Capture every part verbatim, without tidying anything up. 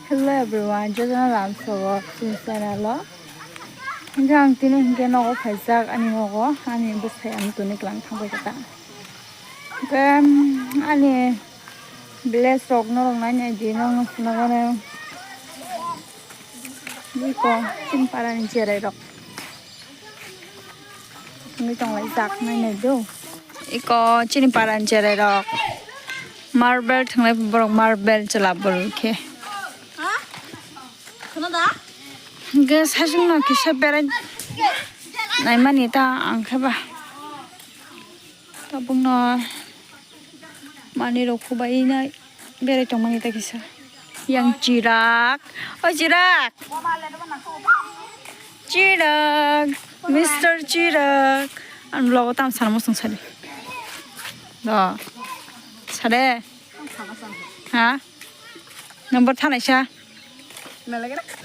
Hello everyone, jotono lamsogo chini channel o. Hingke ang tini hingke nogo phaijak ani nogo, ani bwsai ang tuni klang thangbai kha ta. Hingke ani village rok norok nai nai di, norok no phunukgo ne. Biko chini para ni cherai rok. Wngwi tonglaijak nainai do. Iko chini parani cherai rok marble thwnglai borok marble chwla bwrwi khe. Hwnkhe saichung no kisa berai naimani ta ang khe ba. Tabukno manwi rok khubai nai berai tongmani ta kisa. Yang Chirak. O Chirak. Chirak. Mister Chirak. Ang vlog o tamo sana muchung sadi. Do. Sade. Ha? Number thanai sa.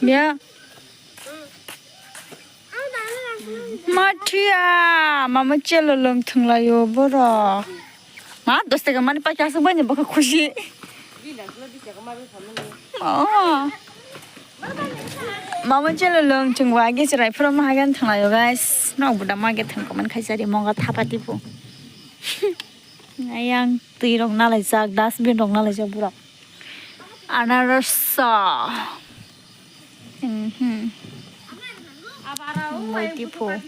Ya. Mathiya, mama chelo lwng thwnglaio borok. Ma, dos taka mani paikha aswk bai ni bwkha khusi. Oh. Mama chelo lwng thwngba agi chwrai phuru ma hagan thwnglaio guys. Nok buda ma ge thwng komani khaisari monga thapa tipo. Ayang twi rok nalaijak, dustbin rok nalaijak borok. Anarasa. Mhm. Multiple.